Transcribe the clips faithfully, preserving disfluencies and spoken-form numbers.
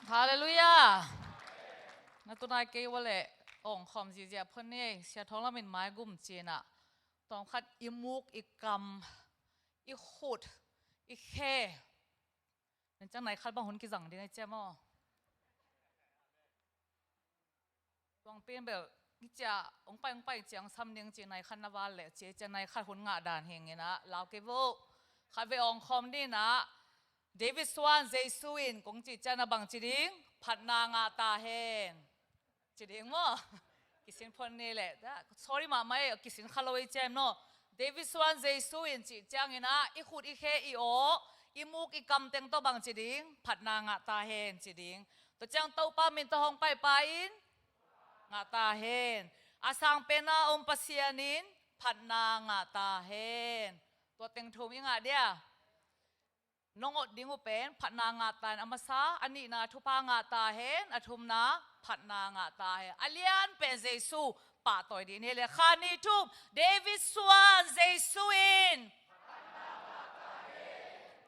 Halleluiah. Na tunai kei ua leh awngkhawm zihziah phot ni ei, Sia Thawng Lam in mai gum cinah, tawmkhat i muk, i kam, i khut, i khe. Nen ciang nai khat bang hun kizang ding ei ciam aw. Tuang pen bel, i cia, ong pai, ong pai ciang sam ding ci nai khat na val leh, ci cia nai khat hun ngah dan hing inah, lau kei vo. Khat ve awngkhawm dinah, David Swan, Jesu in, kong ci cia na bang ci ding, phatna ngah ta hen. Ci ding maw? Kisin phot ni leh, sorry mahmah ei, kisin kha lo ei ciam no. David Swan, Jesu in, ci ciang inah, i khut i khe i aw, i muk i kam teng tawh bang ci ding, phatna ngah ta hen, ci ding. Tua ciang Topa min tawh hong paipa in ngah ta hen. A sang pena om Pasian in phatna ngah ta hen. Tua teng thum i ngah dia. Nong ot ding uh pen phatna ngah ta hen a masa, a nihna thupha ngah ta hen, a thumna phatna ngah ta hen. A lian pen Jesu pahtawi dih ni le kha ni thum. David Swan, Jesu in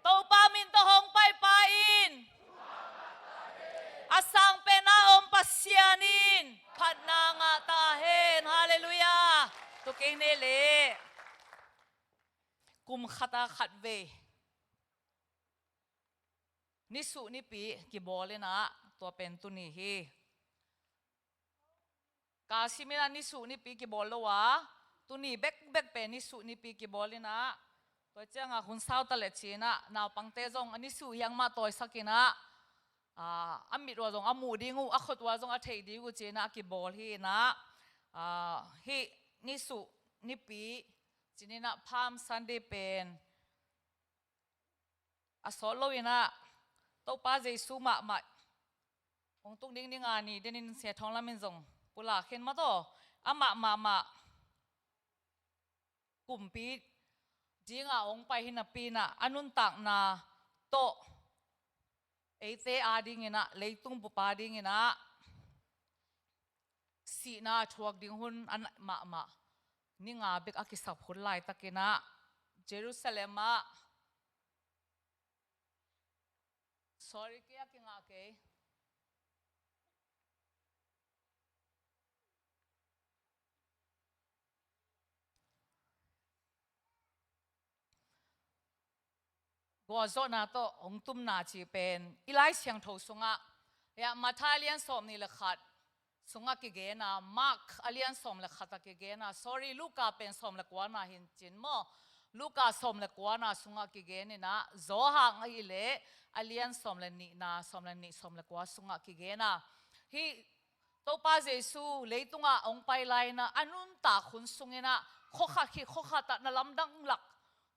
Topa min tawh hong paipa in, a sang pena om Pasian in phatna ngah ta hen. Halleluiah. Tua kei ne le. Kum khata khat vei nisuh nipi kibawl inah, tua pen tuni hi. Ka siminah nisuh nipi kibawl lo a, tuni bekbek pen nisuh nipi kibawl inah, tua ciangah hun sau ta leh cinah, naupangte zong a nisuh hiang mah tawisak inah, a, a mit ua zong a muh ding uh, a khut ua zong a theih ding uh cinah a kibawl hi inah, a, hih nisuh nipi cininah Palm Sunday pen a sawt lo inah, Topa Jesu mahmah hong tung ding ding a ni denin Sia Thawng Lam in zong pulak khin mah tawh, amah mahmah kumpi dingah hong pai hi napi inah, a nuntakna tawh eite a dinginah, leitung bup a dinginah sihna a thuak ding hun a naih mahmah, ni nga bek a kisap hun laitakinah Jerusalem ah, sorry, kei a kingah kei. Gualzawhna tawh hong tumna cih pen i Lai Siangtho sungah, hiah Matthai a lian sawm nih le khat sungah kigen a, Mark a lian sawm le khat ah kigen a, sorry, Luka pen sawm le kuana hin cin maw? Luka sawm le kuana sungah kigen inah, Johan ahih leh a lian sawm le nihna, sawm le nih, sawm le kua sungah kigen a, hih Topa Jesu leitungah hong pai lai inah, a nuntak hun sung inah, khuakhat khit khuakhat ah na lamdang lak.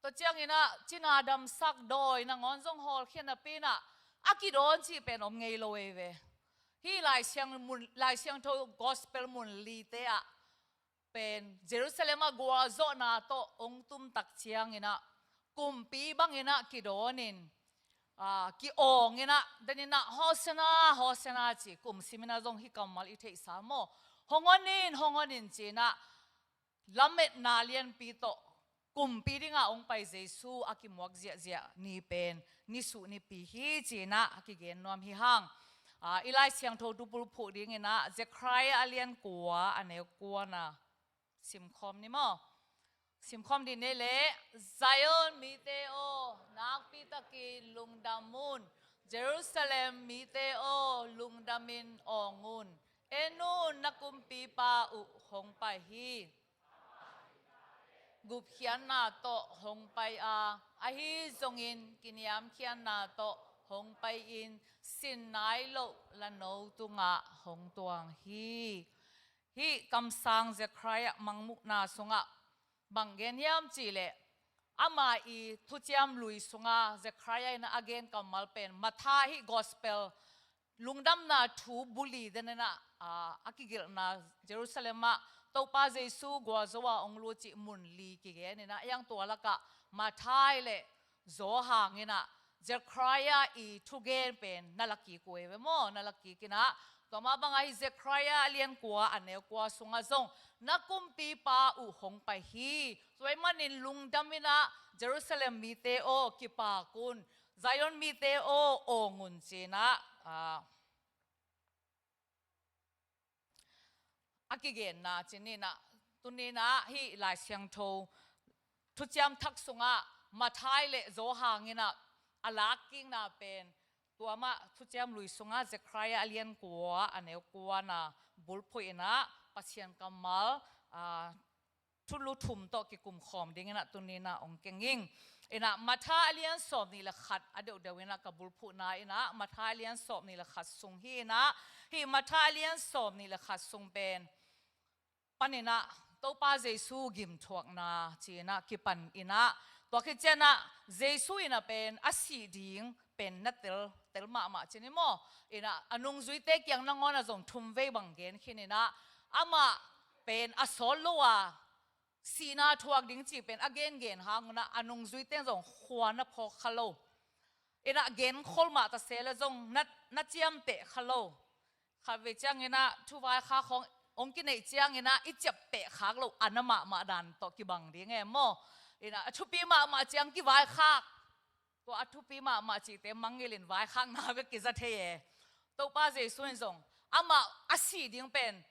Tua ciang inah, cina damsak, dawi nangawn zong hawlkhia napi inah, a kidawn cih pen om ngei lo ei ve. Hih Lai Siang mun, Lai Siangtho Gospel mun lite ah pen Jerusalem ah gualzawhna tawh hong tum tak ciang inah, kumpi bang inah kidawnin, a, ki-awng inah, den inah, Hosanna, Hosanna, ci, kum sim inah zong hih kammal i theihsa maw? Hong onin, hong onin, ci inah, lametna lianpi tawh kumpi dingah hong pai Jesu a kimuak ziahziah ni pen nisuh nipi hi, ci inah a kigen nuam hi hang. A, i Lai Siangtho tu bulphuh ding inah Zekhariah a lian kua, a neu kuana simkhawm ni maw? Simkhawm dih ni le, Zion mite aw, nakpitakin lungdam un. Jerusalem mite aw, lungdamin awng un. En un, na kumpipa uh hong pai hi. Gupkhiatna tawh hong pai a, ahi zongin kiniamkhiatna tawh hong pai-in, sin nai loh lano tungah hong tuang hi. Hih kamsang Zekhariah mangmuhna sungah bang gen hiam cih leh, ama i thuciam lui sunga Zekhariah in a gen kammal pen Matthai hih gospel lungdamna thu bu li den inah, a, a kigelhna Jerusalem ah Topa Jesu gualzo a hong lut cih mun li kigen inah, a iang tua lakah Matthai le Johan inah Zekhariah i thugen pen na la kik uh ei ve maw, na la kik inah. Tua mah bangah hih Zekhariah a lian kua, a neu kua sungah zong na kumpipa uh hong pai hi. Tua ahih manin lungdam inah, Jerusalem mite aw, kipak un. Zion mite aw, awng un, ci inah, a, a kigenna ci-in ah, tuni-in ah hih Lai Siangtho Thuciam Thak sungah Matthai le Johan in ah a lakkikna pen, tua mah Thuciam Lui sungah Zekhariah a lian kua, a neu kua na bulphuh in ah Pasian kammal, aa, thulu thum tawh kikum khawm dingin ah tuni-in ah hong keng ing. In ah Matthai a lian sawmnih le khat a deuhdeuh in ah ka bulphuhna in ah, Matthai a lian sawmnih le khat sung hi in ah, hih Matthai a lian sawmnih le khat sung pen panin ah Topa Jesu gimthuakna ci-in ah kipan in ah, tua khit ciangin ah Jesu in ah pen a sih ding pen na tel, tel mahmah ci-in maw. In ah a nungzuite kiang nangawn ah zong thumvei bang gen khin in ah, amah pen a sawt lo a, sihna thuak ding cih pen a gengen hang un ah a nungzuite in zong khua na phawk kha lo. In ah genkhol mah ta se leh zong na, na ciamteh kha lo. Khatvei ciangin ah thuvaikhak hong, hong kineih ciangin ah i ciapteh khak loh a na mahmah dan tawh kibang ding e maw. In ah a thupi mahmah ciang kivaikhak. Tua a thupi mahmah cihte mangngilh in vaikhakna bek kiza thei e. Topa Jesu in zong amah a sih ding pen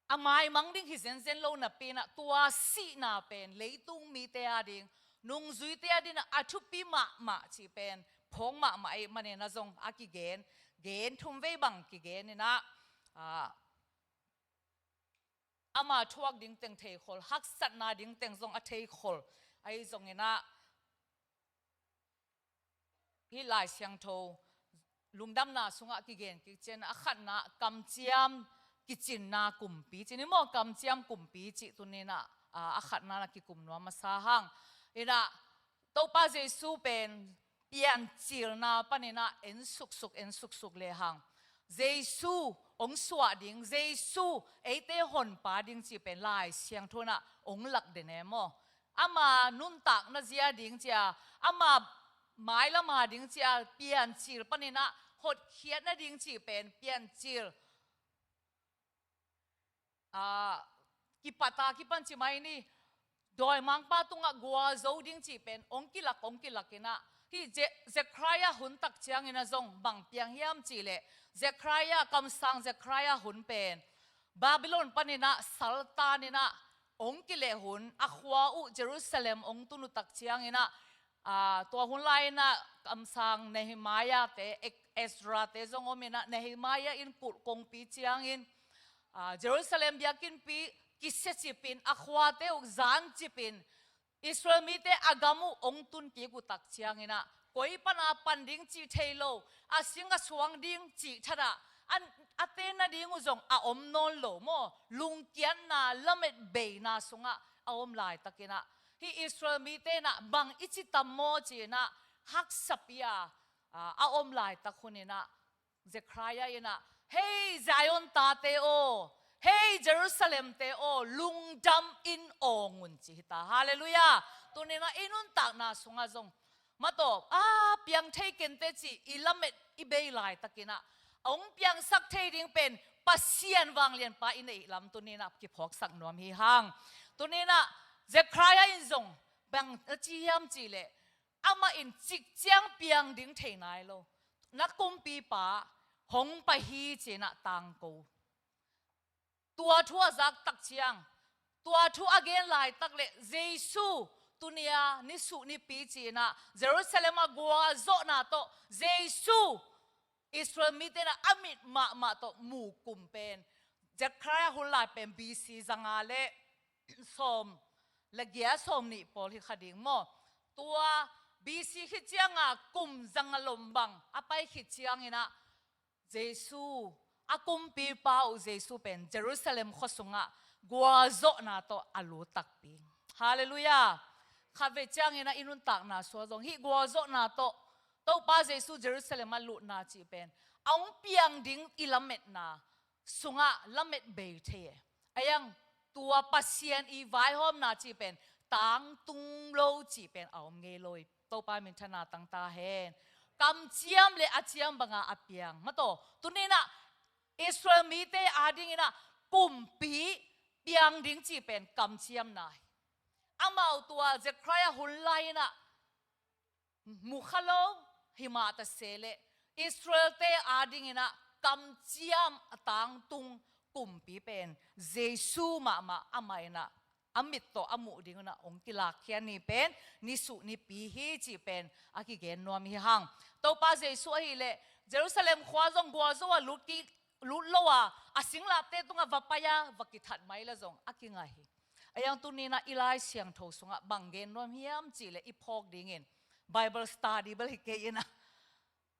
a maimang ding hi zenzen lo napi-in ah, tua sihna pen leitung mite a ding, nungzuite a ding ah a thupi mahmah cih pen phawk mahmah ahih manin ah zong a kigen, gen thumvei bang kigen in ah, aa, ama thuak ding teng theikhol, haksatna ding teng zong a theikhol ahi zongin ah, hih Lai Siangtho lungdamna sungah kigen kik ciangin ah, a khatna kamciam kicinna kumpi ci-in maw, kamciam kumpi cih tuni-in ah, aa, a khatna na kikum nuam masa hang. In ah Topa Jesu pen piancilna panin ah en suksuk, en suksuk lehang, Jesu hong suah ding, Jesu eite honpa ding cih pen Lai Siangtho in ah hong lak den e maw. Ama nuntakna zia ding ci-a, ama mailam a ding ci-a piancil panin ah hotkhiatna ding cih pen piancil, aa, kipat a kipan ci mai ni, dawimangpa tungah gualzo ding cih pen hong kilak, hong kilak in ah, hih Ze-, Zekhariah hun tak ciangin ah zong bang piang hiam cih leh, Zekhariah, kamsang Zekhariah hun pen Babylon panin ah saltan in ah hong kileh hun, a khua uh Jerusalem hong tun uh tak ciangin ah, aa, tua hun lai-in ah kamsang Nehemiah te, Ek-, Ezra te zong om in ah, Nehemiah in kulh kongpi ciangin, aa, Jerusalem biakinnpi kisiacip in, a khuate uh zancip in, Israel mite a gam uh hong tun kik uh tak ciangin ah, koi pan a pan ding cih thei lo, a sing a suang ding cih thadah, a, a tenna ding uh zong a om nawn lo maw, lungkiatna, lametbeina sungah a om laitakin ah, hih Israel mite in ah bang i ci tam maw ci-in ah, haksapi a, aa, a om laitak hun in ah, Zekhariah in ah, "Hei Zion tate aw, hei Jerusalem te aw, lungdam in awng un," ci hi ta. Halleluiah. Tuni-in ah i nuntakna sungah zong, mataw, a piang thei kei inteh ci i lamet i bei laitakin ah, a hong piangsak thei ding pen Pasian vanglianpa i neih lam tuni-in ah kiphawksak nuam hi hang. Tuni-in ah Zekhariah in zong bang na ci hiam cih leh, amah in cik ciang piang ding thei nai lo, na kumpipa hong pai hi ci-in ah tangko. Tua thu a zak tak ciang, tua thu a gen laitak leh Jesu tuni-a nisuh nipi ci-in ah Jerusalem ah gualzawhna tawh Jesu Israel mite in ah a mit mahmah tawh mu kum pen Zekhariah hun lai pen B C zanga le sawm le giat, sawmnih pawl hi kha ding maw. Tua B C khit cianga kum zanga lom bang a pai khit ciangin ah Jesu, a kumpipa uh Jesu pen Jerusalem khua sungah gualzawhna tawh a lut takpi. Halleluiah. Khatvei ciangin ah i nuntakna sungah zong hih gualzawhna tawh Topa Jesu Jerusalem ah lutna cih pen a hong piang ding i lametna sungah lamet bei thei e. A iang tua Pasian i vaihawmna cih pen tangtung lo cih pen a om ngei lo hi. Topa minthanna tang ta hen. Kamciam le a ciam banga a piang. Mataw, tuni-in ah Israel mite adingin ah kumpi piang ding cih pen kamciamna hi. Amau tua Zekhariah hun lai-in ah mu kha lo, hi mah ta se leh Israel-te adingin ah kamciam a tangtung kumpi pen Jesu mahmah amah in ah a mit tawh a muh ding un ah hong kilakkhiat ni pen nisuh nipi hi cih pen a kigen nuam hi hang. Topa Jesu ahih leh Jerusalem khua zong gualzo a lut kik, lut lo a, a singlamteh tungah va pai a, va kithat mai leh zong a kinga hi. Ahi hang tuni in ah i Lai Siangtho sungah bang gen nuam hiam cih leh i phawk dingin Bible study bel hi kei in ah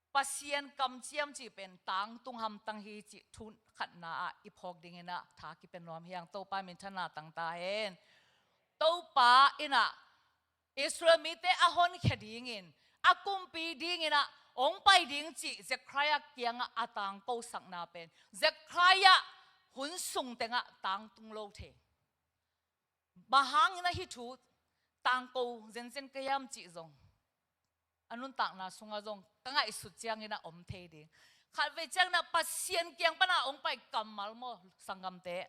Pasian kamciam cih pen tangtung hamtang hi cih thu khatna ah i phawk dingin ah tha kipia nuam hi hang. Topa minthanna tang ta hen. Topa in ah Israel mite a honkhia dingin, a kumpi dingin ah hong pai ding cih Zechariah kiangah a tangkosakna pen Zechariah hun sung tengah tangtung lo thei. Bang hangin ah hih thu tangko zenzen ka hiam cih zong a nuntakna sungah zong ka ngaihsut ciangin ah om thei ding. Khatvei ciangin ah Pasian kiang pan a hong pai kammal maw sanggamte,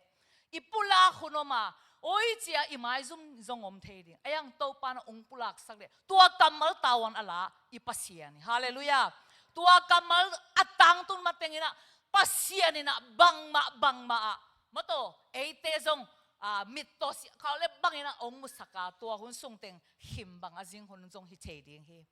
i pulak hun om a, oi ci a i maizum zong om thei ding. Ahi hang Topa in ah hong pulaksak leh tua kammal tavuan a la i Pasian hi. Halleluiah. Tua kammal a tangtun matengin ah Pasian in ah bangmah bangmah ah, maw, tua eite zong, ah, mit tawh sikhau leh bangin ah hong musak a, tua hun sung teng him bang a zing hun zong hi thei ding hi.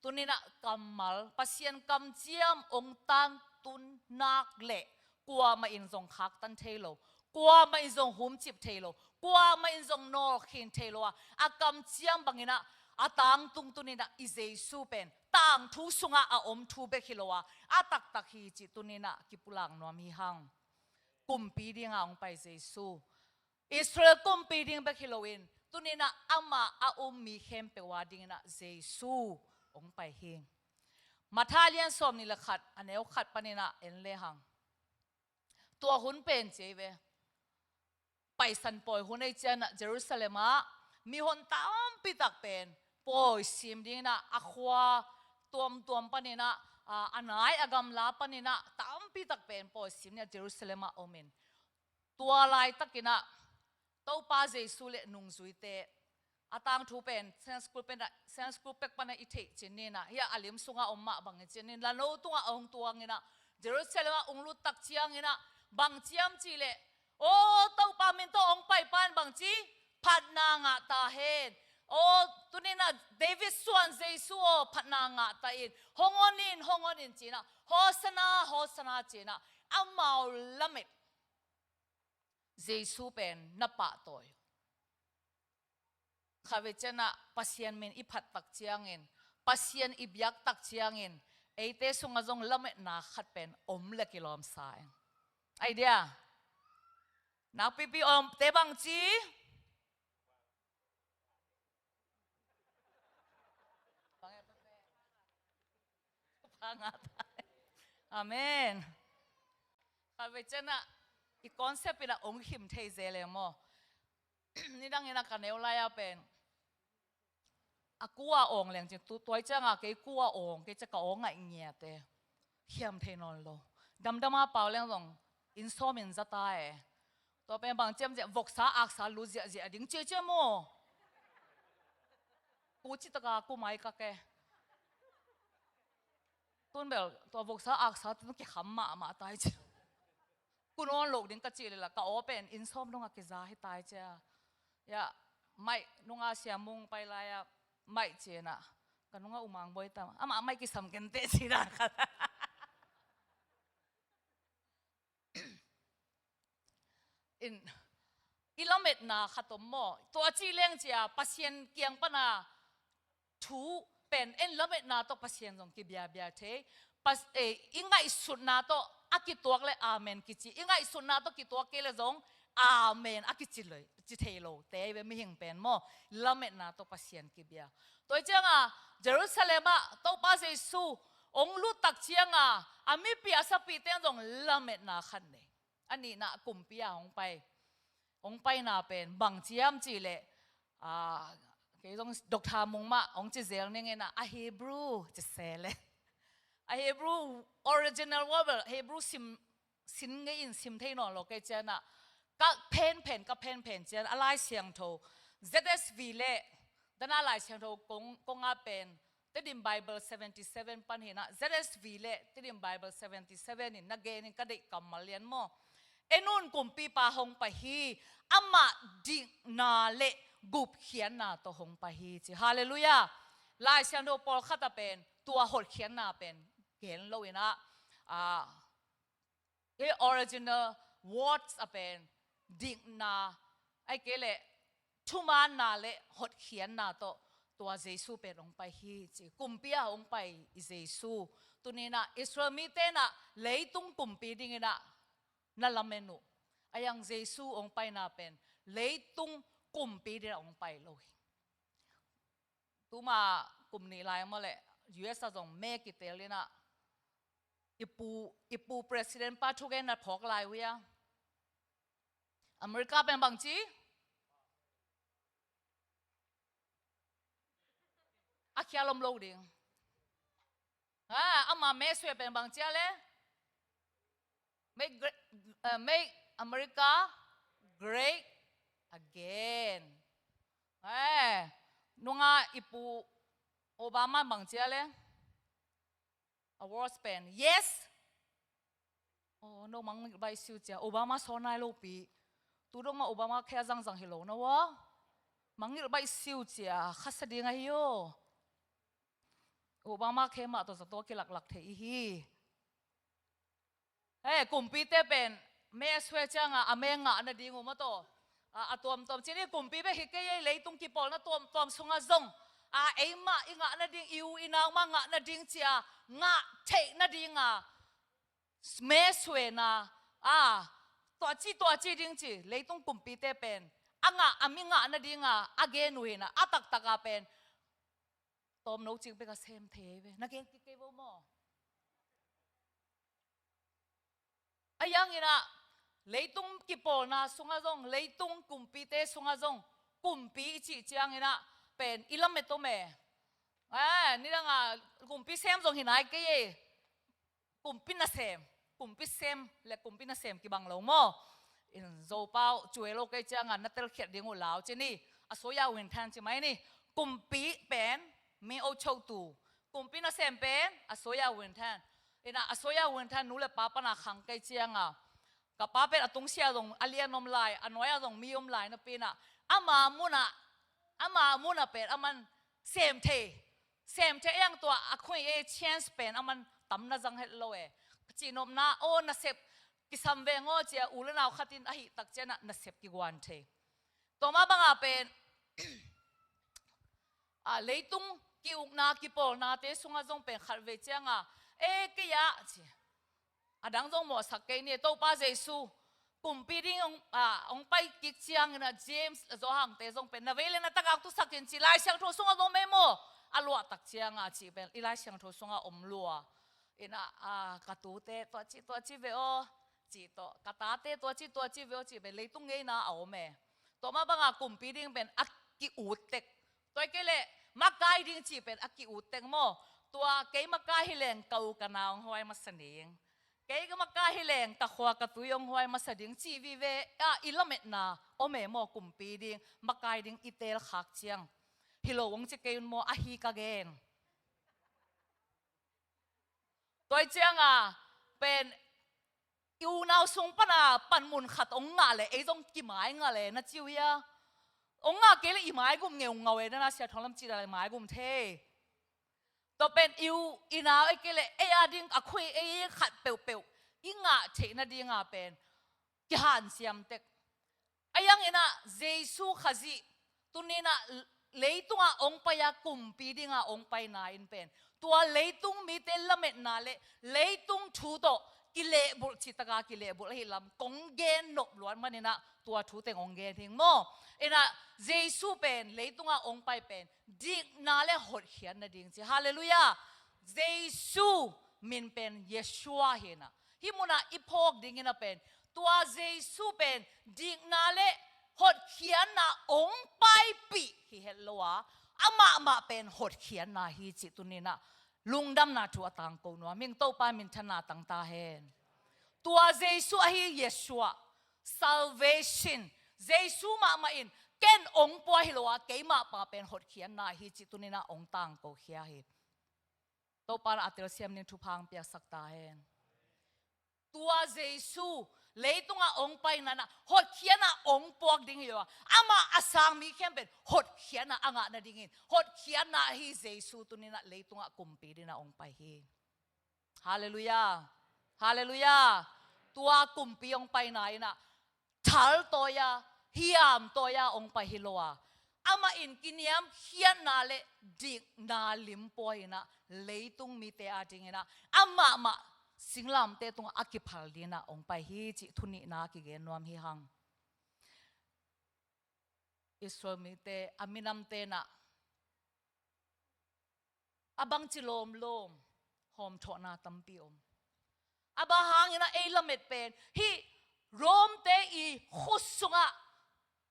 Tuni in ah kammal, Pasian kamciam hong tangtun nak leh kuamah in zong khaktan thei lo, kuamah in zong humcip thei lo, kuamah in zong nawlkhin thei lo a, a kamciam bangin ah a tangtung tuni in ah i Jesu pen tangthu sungah a om thu bek hi lo a, a taktak hi cih tuni in ah kipulak nuam hi hang. Kumpi dingah hong pai Jesu. Israel kumpi ding bek hi loin, tuni in ah amah a um mi khempeuh a dingin ah Jesu hong pai hi. Matthai lian sawmnih le khat, a neu khat panin ah en lehang. Tua hun pen ci ei ve. Paisan pawi hun ei ciangin ah Jerusalem ah mihon tampi tak pen pawi sim dingin ah a khua tuamtuam panin ah, a, a nai a gamla panin ah tampi tak pen pawi sim dingin ah Jerusalem ah om in. Tua laitakin ah Topa Jesu le nungzuite, a tangthu pen Sunday school pen ah, Sunday school pek pan ah i theih cin ni in ah, hih a lim sungah om mah bangin cin ni in, lano tungah a hong tuangin ah Jerusalem ah hong lut tak ciangin ah bang ci hiam cih leh, aw, Topa min tawh hong pai pa in bang ci, phatna ngah ta hen. Aw, tuni in ah David suan Jesu aw, phatna ngah ta in, hong on in, hong on in ci in ah, Hosanna, Hosanna ci in ah amau lamet Jesu pen na pahtawi. Khatvei ciangin ah Pasian min i phat tak ciangin, Pasian i biak tak ciangin, eite sungah zong lametna khat pen om leh kilawm sa ing. Ai dia, nakpipi omte bang ci? Amen. Khatvei ciangin ah i concept in ah hong him thei zel e maw. Nidangin ah ka neu lai-a pen a kua awng leng cin, tu, tua ciangin ah kei kua awng, kei ciang ka awng ngaih ngiat e. Hiam thei nawn lo. Damdam a pau leng zong inn sawm in za ta e. Tua pen bang ci hiam cih leh voksa aksa lut ziahziah ding ci ci maw. Ku ci taka ku mai kak e. Tun bel tua voksa aksa tun kikham mahmah tai ci. Ku nawn loh ding ka cih leh lah ka aw pen inn sawm dongah kiza hi tai cia. Ya, maih nunga Sia Mung pai lai-a maih ci in ah, ka nunga U Mang Bawi tam, amah maih kisam kenteh ci dan khat. In, i lametna khat om maw? Tua cih leng cia Pasian kiang pan a thu pen en lametna tawh Pasian zong kibiabia thei. Pas-, eh, i ngaihsutna tawh a kituak leh amen kici, i ngaihsutna tawh kituak kei leh zong amen a kici lo, ci thei lo te ve mihing pen maw. Lametna tawh Pasian kibia. Tua hi ciangin Jerusalem ah Topa Jesu hong lut tak ciangin a mipi a sapite in zong lametna khat nei. A nihna kumpi a hong pai, hong paina pen bang ci hiam cih leh, ah, kei zong Doctor Mung mah hong ci zel ning in ah, a Hebrew ci se leh. A Hebrew original word bel Hebrew sim, sin ngei in sim thei nawn lo kei ciangin ah, ka phenphen, ka phenphen ciangin a Lai Siangtho Z S V leh, dan a Lai Siangtho kong, kong a pen Tedim Bible seventy seven pan hi in ah, Z S V leh Tedim Bible seventy seven in na gen in ka deih kammal lian maw. En un, kumpipa hong pai hi. Amah dikna le gupkhiatna tawh hong pai hi ci. Halleluiah. Lai Siangtho pawlkhat ah pen tua hotkhiatna pen gen lo in ah, ah, original words ah pen dikna, ahih kei leh thumaanna le hotkhiatna tawh tua Jesu pen hong pai hi ci. Kumpi ah hong pai i Jesu. Tuni in ah Israel mite in ah leitung kumpi ding in ah na lamen uh. Ahi zongin Jesu hong paina pen leitung kumpi ding in ah hong pai lo hi. Tuma kum nih lai maw leh U S ah zong me kitel in ah i pu, i pu president pa thugen na phawk lai uh hia. America pen bangci a khial om lo ding. Ha, ama me sue pen bangci a le? Make, gra- uh, make America great again. Eh, nunga i pu Obama bangci a le? A words pen yes. Oh, no, mangngilh baih siu cia. Obama sawn nai lo pi. Tu dong mah Obama khe a zangzang hi lo na wa. Mangngilh baih siu cia. Khasa ding ahi aw. Obama khe mah tawh zato kilaklak thei i hi. He, kumpite pen me a sue cianga a me ngah nading uh maw taw. A, a tuamtuam cini kumpi bek hi kei ei, leitung kipawlna tuamtuam sunga zong a, eimah i ngah nading, i u i nau mah ngah nading cia ngah theih nadinga me suena a, tuaci tuaci ding ci leitung kumpite pen a ngah, a mi ngah nadinga a gen uh hina, a taktaka pen tawmno cing bek a sem thei ve. Na gen kik kei vo maw? A yang ina leitung kipawlna sunga zong, leitung kumpite sunga zong, kumpi i cih ciang ina pen i lamet om e. Eh, nidanga kumpi sem zong hi nai kei e. Kumpi nasem, kumpi sem le kumpi nasem kibang lo maw? In Zopau cue lo kei cianga na telkhiat ding uh lau cini. A soya win than ci mai ni. Kumpi pen mi o chotu. Kumpi nasem pen a soya win than. Ina a soya win than nu le pa pana khang kei cianga ka pa pen a tungsia zong a lian om lai, a nuaia zong mi om lai napi ina ama muna, ama muna pen aman sem thei. Sem thei a yang tua a khui e chance pen aman tam na zang het lo e. Ka cihnopna aw nasep kisam veng aw cia u le nau khatin ahi tak ciana nasep kiguan thei. Tua mah banga pen a, leitung ki-ukna kipawlnate sunga zong pen khatvei cianga e kei a ci. A dang zong mawhsak kei ni, Topa Jesu kumpi ding hong, a, hong pai kik ciangina James le Johan te zong pen na vei le na tagak tusakin ci Lai Siangtho sunga zong mei maw? A luahtak cianga ci pen i Lai Siangtho sunga om lua. Ina, a, ka tute tuaci tuaci ve aw ci tawh, ka tate tuaci tuaci ve aw ci pen leitung ngeina a om e. Tua mah banga kumpi ding pen a ki-ut tek. Tua kei le makai ding ci pen a ki-ut tek maw? Tua kei makai hi leng ka u ka nau hong huai masa ding. Kei ka makai hi leng ka khua ka tui hong huai masa ding ci vive a i lametna om e maw? Kumpi ding, makai ding i tel khak ciang. Hi lo hong ci kei un maw? Ahi ka gen. Tua cianga pen i unau sung pana panmun khat hong ngah le ei zong kimai ngah le na ci uh hia? Hong ngah kei le i maigum ngeu ngau e, na na sia thong lam cina le maigum thei. Tua pen i u i nau e kei le ei a ding a khui ei khat peuhpeuh i ngah theih nadinga pen kihansiam tek. A yang ina Jesu Khazih tunina leitunga hong pai a kumpi dinga hong paina in pen tua leitung mite lametna le leitung thu tawh kilehbulh citaka kilehbulh ahi lam kong gen nop luat manina tua thu teng hong gen hing maw? Ina Jesu pen leitunga hong pai pen dikna le hotkhiatna ding ci. Halleluiah. Jesu min pen Yeshua hina. Hih muna i phawk dingina pen tua Jesu pen dikna le hotkhiatna hong paipih hi het lo a, amahmah pen hotkhiatna hi cih tunina lungdamna thu a tangko nuam hing. Topa minthanna tangta hen. Tua Jesu ahi Yeshua, salvation. Jesu mahmah in ken hong pua hi lo a, keimahpa pen hotkhiatna hi cih tunina hong tangko khia hi. Topa na a telsiam ning thupha hong piaksak ta hen. Tua Jesu Leitungah hong paina in ah hotkhiatna hong puak ding hi lo a, amah a sang mi khempeuh in hotkhiatna a ngah nadingin hotkhiatna ahi Jesu tuni in ah leitungah kumpi dingin ah hong pai hi. Halleluiah. Halleluiah. Tua kumpi hong paina in ah thaltawi a, hiamtawi a hong pai hi lo a, amah in kiniamkhiatna le dikna lim pua in ah leitung mite adingin ah amahmah singlamteh tungah a kiphal dingin ah hong pai hi cih thu nihna kigen nuam hi hang. Israel mite a minamte in ah a bangci lawmlawm hawmthawhna tampi om. A bang hangin ah ei lamet pen hih Rom-te i khut sungah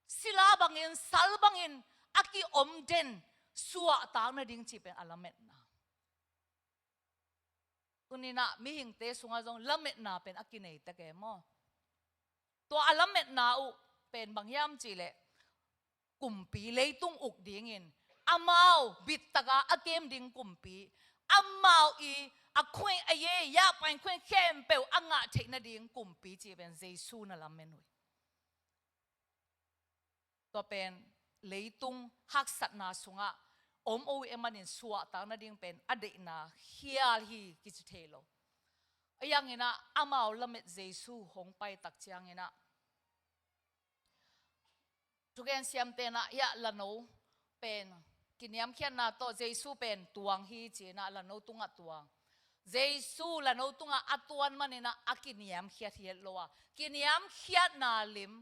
sila bangin, sal bangin a kiom den suahtak nading cih pen a lametna. Tuni in ah mihingte sungah zong lametna pen a kinei tek e maw. Tua a lametna uh pen bang hiam cih leh kumpi, leitung uk dingin amau bittaka a kem ding kumpi, amau i a khuaing a ye, yahpaing khuaing khempeuh a ngah theih nading kumpi cih pen Jesu na lamen uh hi. Tua pen leitung haksatna sungah om uh ahih manin suahtak nading pen a deihna khial hi kici thei lo. Ahi hangin ah amau lamet Jesu hong pai tak ciangin ah thugen siamte in ah, hiah lano pen kiniamkhiatna tawh Jesu pen tuang hi ci in ah lano tungah tuang. Jesu lano tungah a tuan manin ah a kiniamkhiat hi het lo a, kiniamkhiatna lim,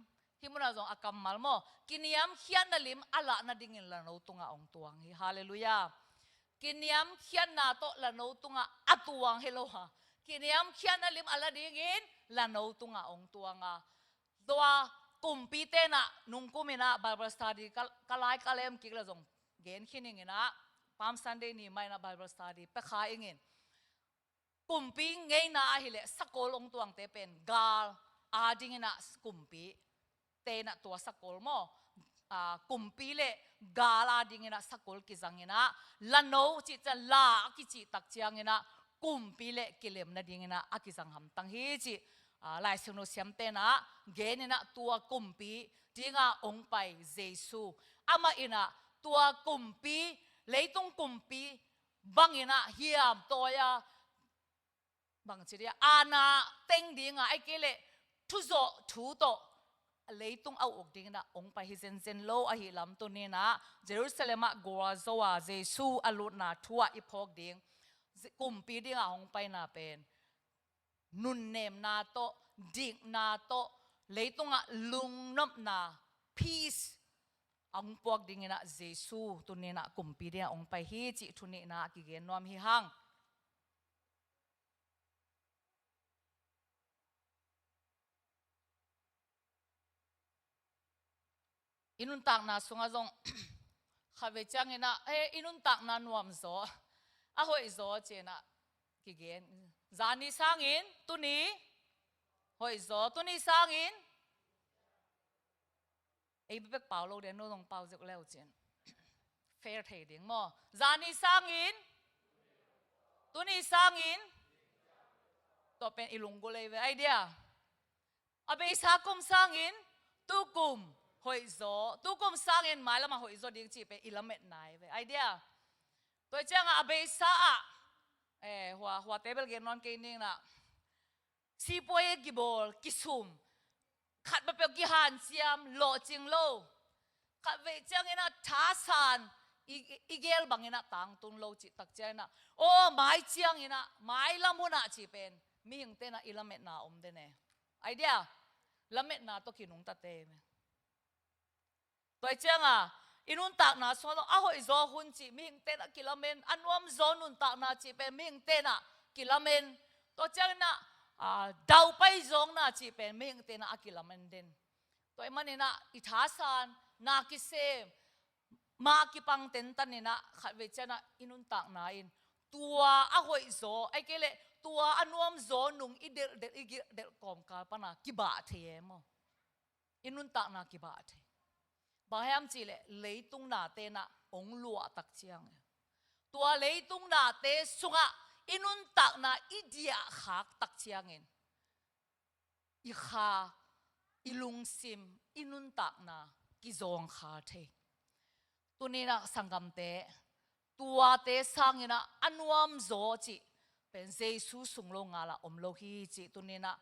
hih munah zong a kammal maw, kiniamkhiatna lim a lah nadingin lano tungah hong tuang hi. Halleluiah. Kiniamkhiatna tawh lano tungah a tuang hi lo a, kiniamkhiatna lim a lah dingin lano tungah hong tuang a. Tua kumpite in ah nungkum in ah Bible study ka, ka lai ka lem kik leh zong gen khin ing in ah, Palm Sunday ni mah in ah Bible study pia kha ing in. Kumpi ngeina ahih leh sakol hong tuangte pen gal adingin ah kumpi te in ah tua sakol maw, a, kumpi le gal adingin ah sakol kizang in ah, lano cih ciang la a kicih tak ciangin ah kumpi le kilem nadingin ah a kizang hamtang hi cih, a, Lai Siangtho siamte in ah gen in ah tua kumpi dinga hong pai Jesu, amah in ah tua kumpi, leitung kumpi bangin ah hiamtawi a, bangci dia, aana teng dinga, ahih kei leh thuzawh thu tawh leitung a uk dingin ah hong pai hi zenzen lo ahih lam tuni in ah Jerusalem ah gualzo a Jesu a lutna thu ah i phawk ding, kumpi dinga hong paina pen nunnemna tawh, dikna tawh, leitungah lungnopna, peace hong puak dingin ah Jesu tuni in ah kumpi dinga hong pai hi cih thu nihna kigen nuam hi hang. I nuntakna sungah zong khatvei ciangin ah, eh, i nuntakna nuamzaw, a hoihzaw ci in ah kigen. Zani sangin tuni hoihzaw, tuni sangin ei bek pau lo ding, no zong pau ziau le uh cin fair thei ding maw. Zani sangin, tuni sangin, tua pen i lunggulh ei ve, ai dia. A beisa kum sangin tukum hoihzaw, tukum sangin mailam ah hoihzaw ding cih pen i lametna ei ve, ai dia. Tua ciangah a beisa ah, eh, hua, hua table gen nawn kei ning in ah, sipuai a kibawl, kisum, khat peuhpeuh kihanciam, lawhcing lo. Khatvei ciangin ah thasan, i, i, i gel bangin ah tangtun lo cih tak ciangin ah, aw, mai ciangin ah, mailam hun ah cih pen mihingte in ah i lametna om den e. Ai dia, lametna tawh kinungtate. Tua ciangah i nuntakna sungah zong a hoihzaw hun cih mihingte in ah kilamen, a nuamzaw nuntakna cih pen mihingte in ah kilamen. Tua ciangin ah, a, daupai zawkna cih pen mihingte in ah a kilamen den. Tua ahih manin ah i thasan, na kisem, ma kipang tentan in ah khatvei ciangin ah i nuntakna in tua a hoihzaw, ahih kei leh tua a nuamzaw nung i delhdelh, i gilhdelh kawmkal pan ah kibah thei e maw. I nuntakna kibah thei. Bang hiam cih leh leitung nate in ah hong luah tak ciangin, tua leitung nate sungah i nuntakna i diahkhak tak ciangin, i kha, i lungsim, i nuntakna kizawng kha thei. Tuninah sanggamte, tuate sanginah a nuamzaw cih pen Jesu sung lo ngalah om lo hi cih tuninah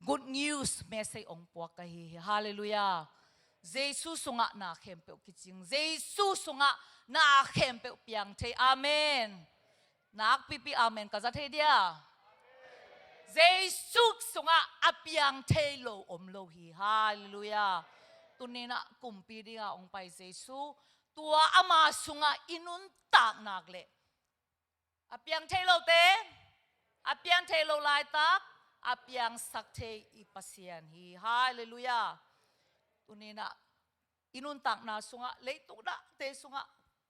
good news message ong puak ka hi hi. Halleluiah. Jesu sungah na khempeuh kicing, Jesu sungah na khempeuh piang thei. Amen. Nakpipi amen ka za thei dia. Jesu sungah a piang thei lo om lo hi. Halleluiah. Tuninah kumpi dinga ong pai Jesu, tua ama sungah i nuntak nak leh a piang thei lote, a piang thei lo laitak a piangsak thei i Pasian hi. Halleluiah. Tuninah i nuntakna sungah, leitung dahte sungah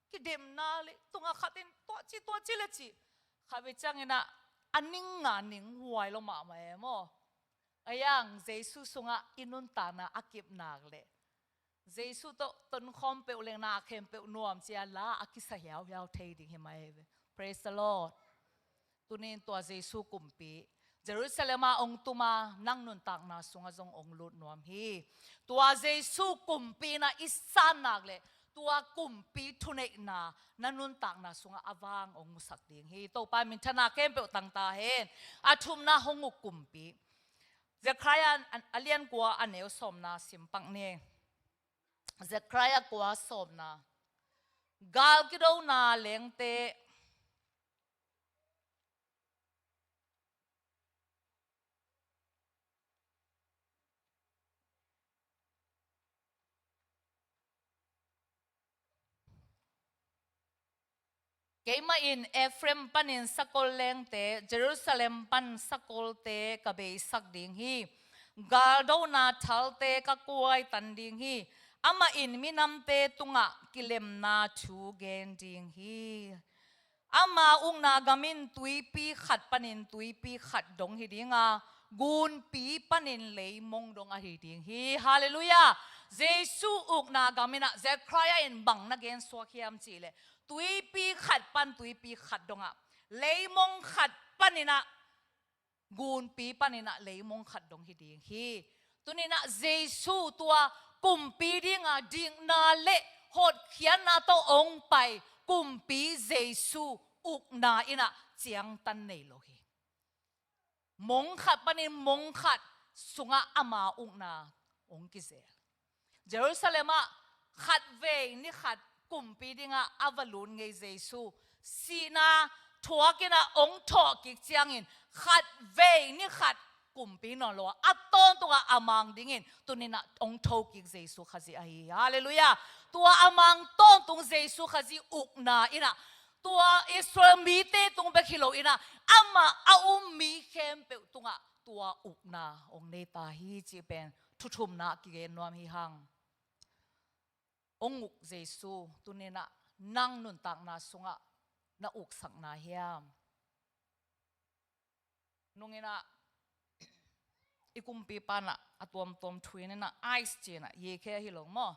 kidemna, leitungah khatin tuaci tuaci le cih khatvei cianginah a ning nga ning huai lo mahmah e maw. A iang Jesu sungah i nuntakna a kipnak leh Jesu tawh tonkhawm peuh leng na khempeuh nuam cia la a kisa hiauhiau thei ding hi mah e ve. Praise the Lord. Tunin tua Jesu kumpi Jerusalem ah ong tuma nang nuntakna sungah zong ong lut nuam hi. Tua Jesu kumpi na i san nak leh tua kumpi thuneihna na nuntakna sungah a vang ong musak ding hi. Topa minthanna khempeuh tangta hen. A thumna hong uk kumpi. Zekhariah a lian kua a neu sawmna simpak ni. Zekhariah kua sawmna. Gal kidona lengte. Keimah in Efraim panin sakol lengte, Jerusalem pan sakolte ka beisak ding hi. Galdona thalte ka kuaitan ding hi. Amah in minamte tungah kilemna thu gen ding hi. Ama ukna gam in tuipi khat panin tuipi khat dong hi dinga, gunpi panin leimong dong ahi ding hi. Halleluiah. Jesu ukna gam inah Zekhariah in bang na gensuak hiam cihleh, tuipi khat pan tuipi khat dongah, leimong khat paninah, gunpi paninah leimong khat dong hi ding hi. Tuninah Jesu tua kumpi dinga dikna le hotkhiatna tawh ong pai kumpi Jesu ukna inah ciangtan nei lo hi. Mong khat panin mong khat sungah ama ukna ong kizel. Jerusalem ah khatvei ni khat kumpi dinga a va lut ngei Jesu, sihna thuakinah ong thawh kik ciangin khatvei ni khat kumpi nawn lo a, a tawntungah a mang dingin tuninah ong tho kik Jesu Khazih ahi hi. Halleluiah. Tua a mang tawntung Jesu Khazih ukna inah tua Israel mite tung bek hi lo inah amah a um mi khempeuh tungah tua ukna ong nei ta hi cih pen thu thumna kigen nuam hi hang. Ong uk Jesu tuninah nang nuntakna sungah na uksakna hiam? Nunginah i kumpipa nah a tuamtuam thu inah ice cinah yekhe ahi lo maw?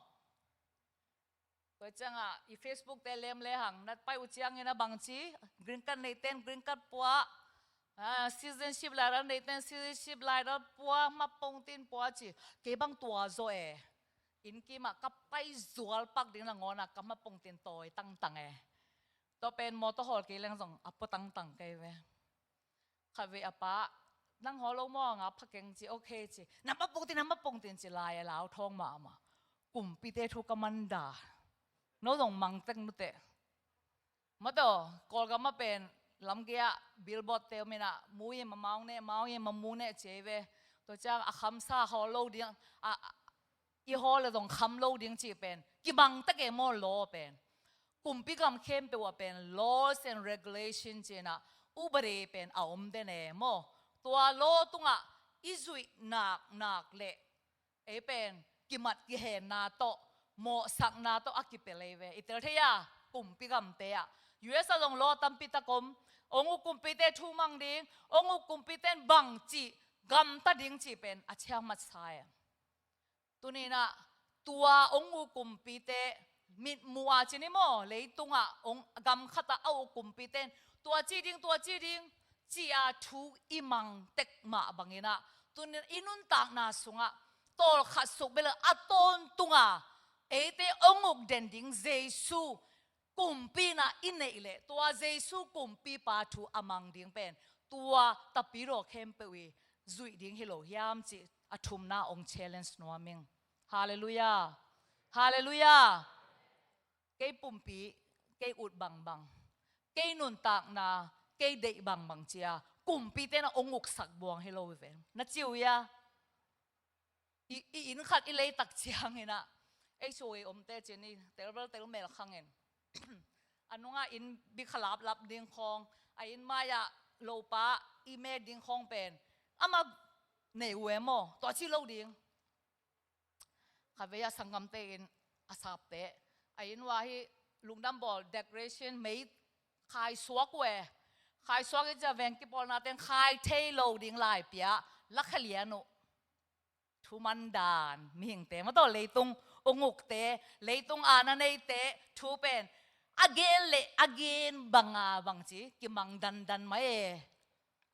Tua ciangah i Facebook te lem lehang na pai uh ciangin a bangci, green card neiten green card pua, ah, citizenship lai ral neiten citizenship lai ral pua, mapongtin pua ci. Kei bang tua zaw e. Innkimah ka pai zual pak ding nangawnah ka mapongtin tawi tangtang e. Tua pen mawtaw hawl kei leng zong a pua tangtang kei ve. Khatvei a pa, nang hawl lo maw, nga pha keng ci, okay ci. Na mapongtin, na mapongtin ci lai a lau thawng mahmah. Kumpite thu ka manda. No zong mangtek nuteh. Mawtaw, Kawlgam ah pen lamgei ah billboard te om inah, mu in ma mau neh, mau in ma mu neh ci ei ve. Tua ciang a khamsa hawl lo ding, a, a, i hawl le zong kham lo ding cih pen kimang tek e maw, law pen. Kumpi gam khempeuh ah pen laws and regulation cinah ubare pen a om den e maw? Tua law tungah i zuih nak nak leh ei pen kimat kihenna tawh, mawhsakna tawh a kipia lei ve. I tel thei a, kumpi gamte ah. U S ah zong law tampi tak om. Ong uk kumpite thu mang ding, ong uk kumpite in bangci gamta ding cih pen a ciang matsa e. Tuninah tua ong uk kumpite mitmuh a ci ni maw, leitungah ong gam khatah a uk kumpite in tua ci ding, tua ci ding ci-a thu i mang tek mah banginah Tunin i nuntakna sungah tawlkhat suk bel a tawntunga eite hong uk den ding Jesu kumpi in i neih leh, tua Jesu kumpipa thu a mang ding pen tua tapidaw khempeuh i zuih ding hi lo hiam cih a thumna hong challenge nuam ing. Halleluiah. Halleluiah. Kei pumpi, kei ut bangbang, kei nuntakna, kei deih bangbang ci-a kumpite in hong uksak buang hi lo hi ve. Na ci uh hia? I, i inn khat i lei tak ciangin ah, ei sui omte cin i telbel tel mel khangin a nungah inn bikha laplap ding khawng, a inn mai-ah lopa i mek ding khawng pen amah nei uh e maw, tua ci lo ding. Khatvei a sanggamte in a sapte a inn ua hi lungdam bawl decoration mei khai suak uh e. Khai suak i cia veng kipawlna teng khai thei lo ding lai pia lakha lian uh. Thu mandan mihingte, mataw leitung ungukte, leitung aana neite thu pen a gen le a gen banga bangci kimang dandan mai e.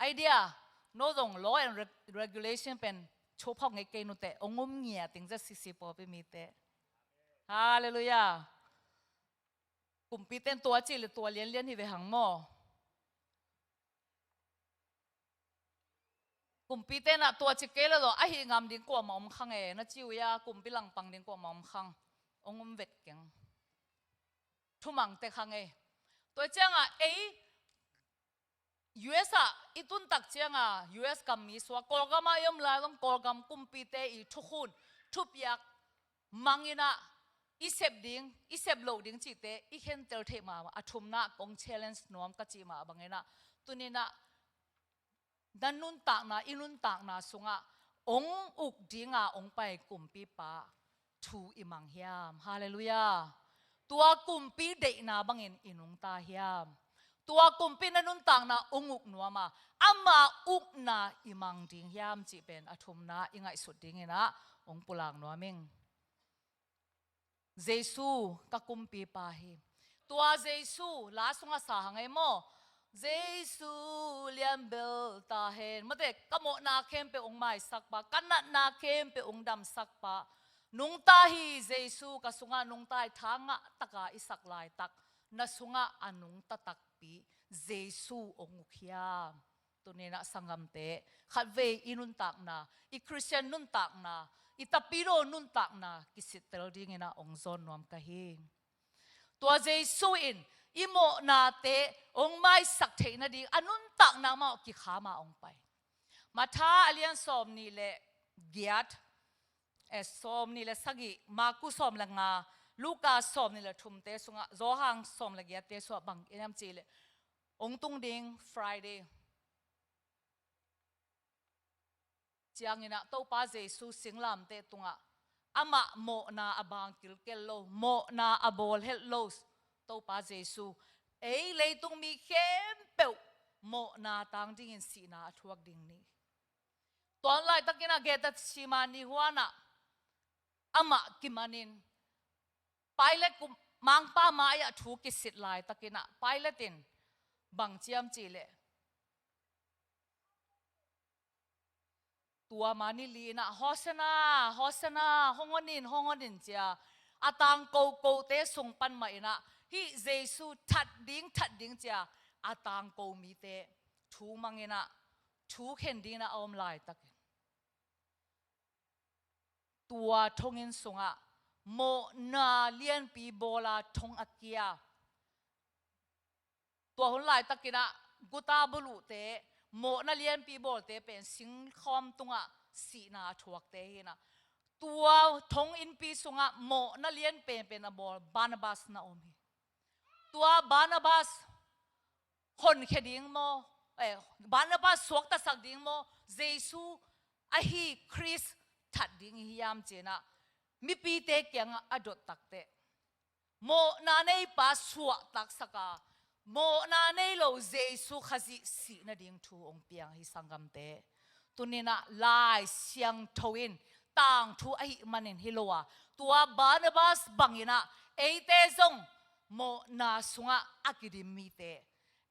Idea, no zong law and reg-, regulation pen thu phawk ngei kei nute, ong um ngia ting za sisi pawlpi mite. Halleluiah. Kumpite in tua ci le tua lianlian hi ve hang maw? Kumpite in ah tua ci kei le zaw ahi ngam ding kuamah om khang e, na ci uh hia, kumpi langpang ding kuamah om khang? Ong um vet keng. Thumangte khang e. Tua ciangah ei U S ah i tuntak cianga U S gam mi suak, Kawlgamah i om lai zong Kawlgam kumpite i thukhun thupiak mangin ah i sep ding, i sep loh ding cihte i khentel theih mah a thumna kong challenge nuam ka cih mah bangin ah tunin ah na nuntakna, i nuntakna sungah ong uk dinga ong pai kumpipa thu i mang hiam? Halleluiah. Tua kumpi deihna bangin i nungta hiam? Tua kumpi na nuntakna ong uk nuama ama ukna i mang ding hiam cih pen a thumna i ngaihsut dingin ah ong pulak nuam ing. Jesu ka kumpipa hi. Tua Jesu la sungah sa hang ei maw? Jesu lianbel ta hen. Mate, ka mawhna khempeuh ong maisakpa, ka natna khempeuh ong damsakpa. Nungta hi Jesu ka sungah nungta hi, tha ngah taka i sak laitak na sungah a nungta takpi Jesu ong uk hiam? Tunin ah sanggamte, khatvei i nuntakna, i Khristian nuntakna, i tapidaw nuntakna kisittel dingin ah ong zawn nuam ka hi. Tua Jesu in i mawhnate ong maisak theih nading a nuntakna mah kikham a ong pai. Matha a lian sawm nih le giat, eh, sawm nih le sagih, Marku sawm le nga, Luka sawm nih le thumte sungah, Johan sawm le giatte sungah bang in hiam cih leh, ong tung ding Friday ciangin ah Topa Jesu singlamteh tungah amah mawhna a bang kilkel lo, mawhna a bawl het lo Topa Jesu, ei leitung mi khempeuh mawhna tang dingin sihna a thuak ding ni. Tua hun laitakin ah Gethsemane huanah amah kimanin Pilate kum-, mangpa mai-ah thu kisit laitakin ah Pilate in bang ci hiam cih leh, tua mani li in ah, "Hosanna, Hosanna, hong onin, hong onin," ci-a a tangko kote sung pan mah in ah, hih Jesu that ding, that ding ci-a a tangko mite thu mang in ah, thu khen dingin ah a om laitakin tua thonginn sungah mawhna lianpi bawla thong a kia. Tua hun laitakin ah guta buluhte, mawhna lianpi bawlte pen singkhawm tungah sihna a thuakte hi in ah, tua thonginnpi sungah mawhna lian penpen a bawl Barnabas na om hi. Tua Barnabas honkhia ding maw, eh, Barnabas suaktasak ding maw, Jesu ahi Khrist that ding hi hiam ci-in ah mipite kiangah a dot takteh, mawhna neipa suahtaksak a, mawhna nei lo Jesu Khazih sih nading thu ong piang hi sanggamte. Tunin ah Lai Siangtho in tangthu ahih manin hi lo a, tua Barnabas bangin ah eite zong mawhna sungah a kidim mite,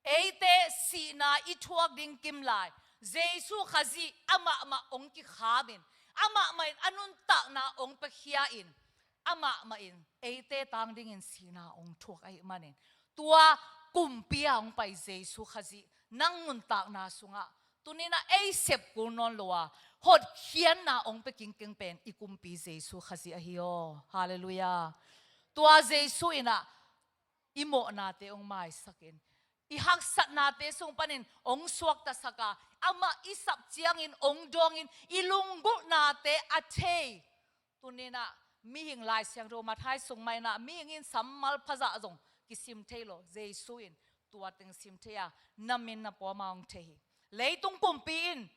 eite sihna i thuak ding kimlai, Jesu Khazih amah mah hong kikhamin, amah mah in a nuntakna hong piakhia in, amah mah in eite tang dingin sihna hong thuak ahih manin, tua kumpi a hong pai Jesu Khazih nang nuntakna sungah tuninah ei sep kul nawn lo a, hotkhiatna hong pia kingkeng pen i kumpi Jesu Khazih ahi aw. Halleluiah. Tua Jesu inah i mawhnate hong maisakin, i haksatnate sung panin hong suaktasak a, amah i sap ciangin hong dawngin, i lunggulhnate a thei. Tuninah mihing Lai Siangtho Matthai sung mah inah mihing in sammal phazah zong kisim thei lo, Jesu in tua teng sim thei a, na min na pawma hong thei hi. Leitung kumpi in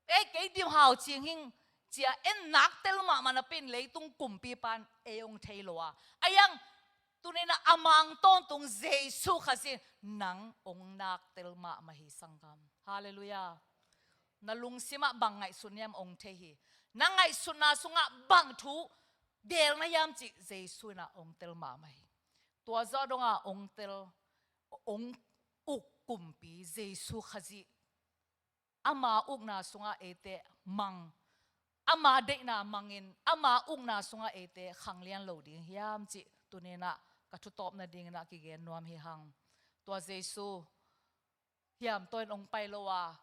ei kei dim hau cing hing cia en nak tel mahmah napi in leitung kumpipa in ei hong thei lo a, a iang tuninah a mang tawntung Jesu Khazih in nang hong nak tel mahmah hi, sanggam. Halleluiah. Na lungsimah bang ngaihsut hiam hong thei hi. Na ngaihsutna sungah bang thu gelna hiam cih Jesu inah hong tel mahmah hi. Tua zawh dongah hong tel, hong uk kumpi Jesu Khazih ama ukna sungah eite mang, ama deihna mangin, ama ukna sungah eite khanglian lo ding hiam cih tuninah ka thutawp nadinginah kigen nuam hi hang. Tua Jesu hiam tawh in hong pai lo a,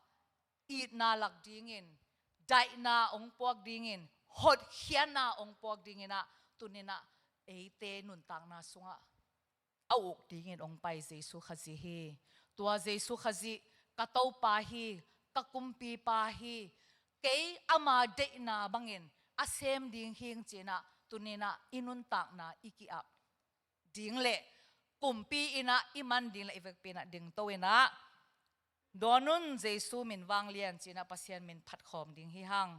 itna lak dingin, daihna hong puak dingin, hotkhiatna hong puak dinginah tuninah eite nuntakna sungah a uk dingin hong pai Jesu Khazih hi. Tua Jesu Khazih ka Topa hi, ka Kumpipa hi, kei ama deihna bangin a sem ding hing cinah tuninah i nuntakna i ki-ap ding le kumpi inah i man ding le i vekpi inah dingto inah dawn un, Jesu min vanglian cinah Pasian min phatkhawm ding hi hang.